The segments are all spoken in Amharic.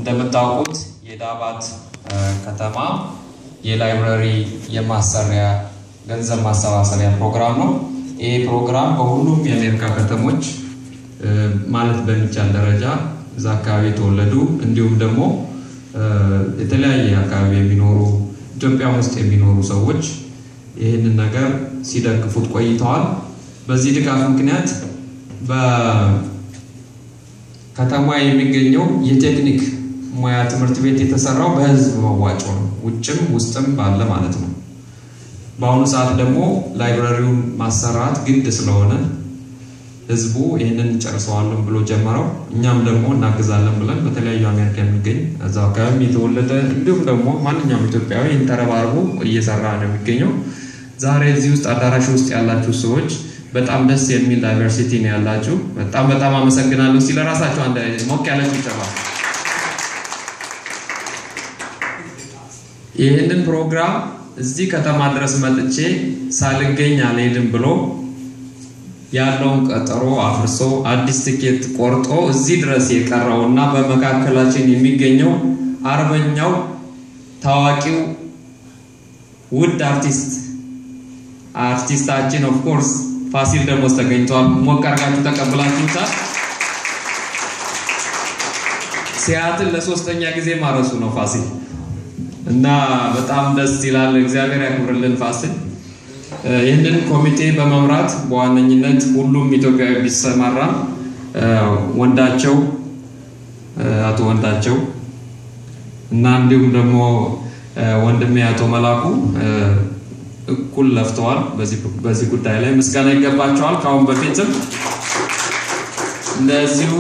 እንደምታውቁት የዳባት ከተማ የ library የማሰሪያ ገንዘብ ማሰባሰቢያ ፕሮግራም ነው። ይሄ ፕሮግራም በሁሉም የአሜሪካ ከተሞች ማለት በሚቻል ደረጃ እዛ አካባቢ የተወለዱ እንዲሁም ደግሞ የተለያየ አካባቢ የሚኖሩ ኢትዮጵያ ውስጥ የሚኖሩ ሰዎች ይህንን ነገር ሲደግፉት ቆይተዋል። በዚህ ድጋፍ ምክንያት በከተማ የሚገኘው የቴክኒክ ሙያ ትምህርት ቤት የተሰራው በህዝብ መዋጮ ነው፣ ውጭም ውስጥም ባለ ማለት ነው። በአሁኑ ሰዓት ደግሞ library ውን ማሰራት ግድ ስለሆነ ህዝቡ ይህንን እንጨርሰዋለን ብሎ ጀመረው። እኛም ደግሞ እናግዛለን ብለን በተለያዩ አሜሪካ የሚገኝ እዛው አካባቢ የተወለደ እንዲሁም ደግሞ ማንኛውም ኢትዮጵያዊ ይህን ተረባርቦ እየሰራ ነው የሚገኘው። ዛሬ እዚህ ውስጥ አዳራሽ ውስጥ ያላችሁ ሰዎች በጣም ደስ የሚል diversity ነው ያላችሁ። በጣም በጣም አመሰግናለሁ። እስቲ ለራሳችሁ አንድ ሞቅ ያለ ጭብጨባ። ይህንን ፕሮግራም እዚህ ከተማ ድረስ መጥቼ ሳልገኝ አልሄድም ብሎ ያለውን ቀጠሮ አፍርሶ አዲስ ትኬት ቆርጦ እዚህ ድረስ የቀረውና በመካከላችን የሚገኘው አርበኛው ታዋቂው ውድ አርቲስታችን of course ፋሲል ደሞዝ ተገኝቷል። ሞቅ አድርጋችሁ ተቀብላችሁታል። ሲያትል ለሶስተኛ ጊዜ ማረሱ ነው ፋሲል እና በጣም ደስ ይላል። እግዚአብሔር ያክብርልን ፋሲል። ይህንን ኮሚቴ በመምራት በዋነኝነት ሁሉም ኢትዮጵያዊ ቢሰማራ ወንዳቸው አቶ ወንዳቸው እና እንዲሁም ደግሞ ወንድሜ አቶ መላኩ እኩል ለፍተዋል። በዚህ ጉዳይ ላይ ምስጋና ይገባቸዋል። ከአሁን በፊትም እንደዚሁ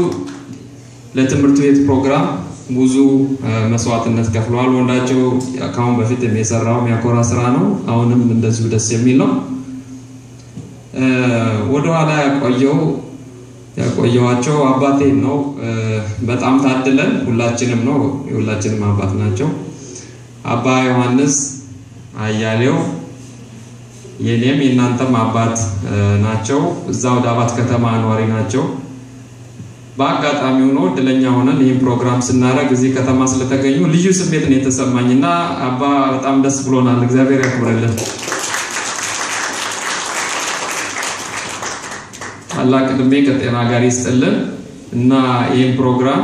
ለትምህርት ቤት ፕሮግራም ብዙ መስዋዕትነት ከፍለዋል። ወንዳቸው ከአሁን በፊት የሰራው የሚያኮራ ስራ ነው። አሁንም እንደዚሁ ደስ የሚል ነው። ወደኋላ ያቆየዋቸው አባቴን ነው። በጣም ታድለን ሁላችንም ነው፣ የሁላችንም አባት ናቸው። አባ ዮሐንስ አያሌው የኔም የእናንተም አባት ናቸው። እዛው ዳባት ከተማ ነዋሪ ናቸው። በአጋጣሚ ሆኖ እድለኛ ሆነን ይህን ፕሮግራም ስናደርግ እዚህ ከተማ ስለተገኙ ልዩ ስሜት ነው የተሰማኝ እና አባ በጣም ደስ ብሎናል። እግዚአብሔር ያክብርልን። ታላቅ ዕድሜ ከጤና ጋር ይስጥልን እና ይህን ፕሮግራም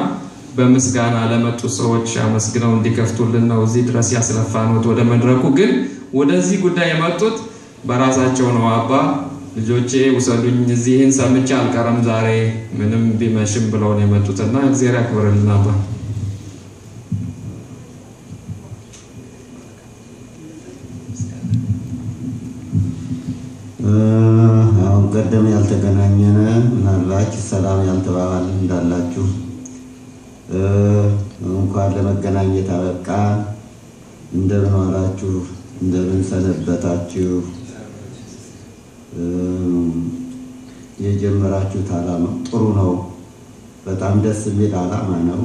በምስጋና ለመጡ ሰዎች አመስግነው እንዲከፍቱልን ነው እዚህ ድረስ ያስለፋኑት ወደ መድረኩ። ግን ወደዚህ ጉዳይ የመጡት በራሳቸው ነው። አባ ልጆቼ ውሰዱኝ፣ እዚህን ሰምቼ አልቀረም ዛሬ ምንም ቢመሽም ብለው ነው የመጡትና እግዚአብሔር ያክብርልን አባ። አሁን ቀደም ያልተገናኘን ምናልባት ሰላም ያልተባባልን እንዳላችሁ እንኳን ለመገናኘት አበቃ። እንደምን ዋላችሁ? እንደምን ሰነበታችሁ? የጀመራችሁት ዓላማ ጥሩ ነው። በጣም ደስ የሚል ዓላማ ነው።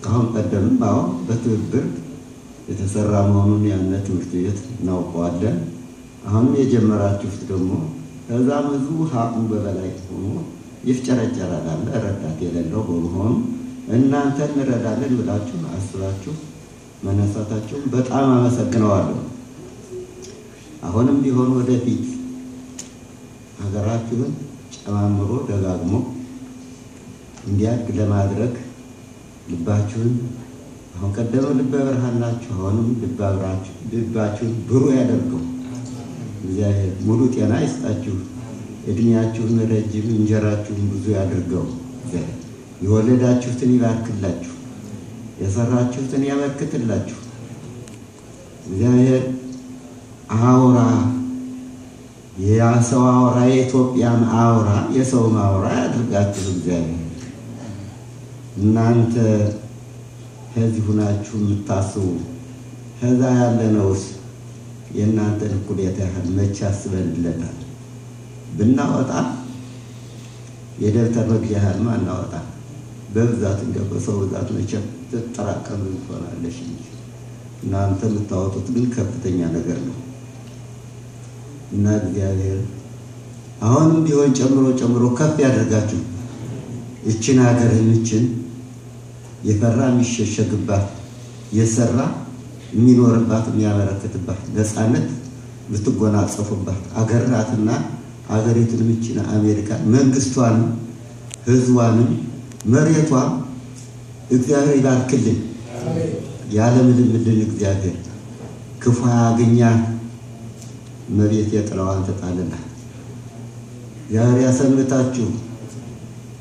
አሁን ቀደምም አሁን በትብብር የተሰራ መሆኑን ያነ ትምህርት ቤት እናውቀዋለን። አሁንም የጀመራችሁት ደግሞ ከዛም ህዝቡ ሀቅሙ በበላይ ሆኖ ይፍጨረጨራል አለ ረዳት የሌለው በመሆኑ እናንተ እንረዳለን ብላችሁ አስባችሁ መነሳታችሁን በጣም አመሰግነዋለሁ። አሁንም ቢሆን ወደፊት ሀገራችሁን ጨማምሮ ደጋግሞ እንዲያድግ ለማድረግ ልባችሁን አሁን ቀደም ልበ ብርሃን ናችሁ፣ አሁንም ልባችሁን ብሩህ ያደርገው እግዚአብሔር። ሙሉ ጤና ይስጣችሁ፣ እድሜያችሁን ረጅም፣ እንጀራችሁን ብዙ ያድርገው እግዚአብሔር። የወለዳችሁትን ይባርክላችሁ፣ የሰራችሁትን ያበርክትላችሁ። እግዚአብሔር አውራ የሰው አውራ የኢትዮጵያም አውራ የሰውም አውራ ያድርጋችሁ እግዚአብሔር። እናንተ ከዚህ ሁናችሁ የምታስቡ ከዛ ያለነውስ የእናንተን እኩሌታ ያህል መቼ አስበንለታል? ብናወጣ የደብተር መግዣ ያህልማ አናወጣ። በብዛት እንደው በሰው ብዛት መቼም ትጠራቀም ትሆናለች እንጂ እናንተ የምታወጡት ግን ከፍተኛ ነገር ነው እና እግዚአብሔር አሁንም ቢሆን ጨምሮ ጨምሮ ከፍ ያደርጋችሁ። እችን ሀገርን እችን የፈራ የሚሸሸግባት፣ የሰራ የሚኖርባት፣ የሚያበረክትባት ነፃነት የምትጎናጸፉባት አገር ናትና አገሪቱን ምችን አሜሪካ መንግስቷንም ህዝቧንም መሬቷም እግዚአብሔር ይባርክልን፣ ያለምልምልን እግዚአብሔር ክፉ አያግኛት። እመቤቴ ጥላዋን ትጣልላት። እግዚአብሔር ያሰንብታችሁ፣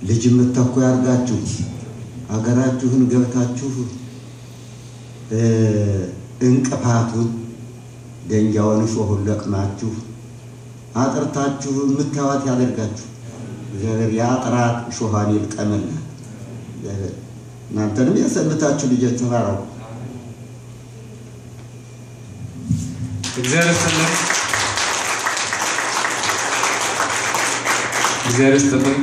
ልጅ የምትተኩ ያርጋችሁ፣ አገራችሁን ገብታችሁ እንቅፋቱን ደንጊያውን እሾሁን ለቅማችሁ አጥርታችሁ የምታዋት ያደርጋችሁ። እግዚአብሔር የአጥራት እሾኋን ይልቀምላት። እናንተንም ያሰንብታችሁ ልጆች ተባረኩ። እግዚአብሔር ይስጥልን። እግዚአብሔር ይስጥልን።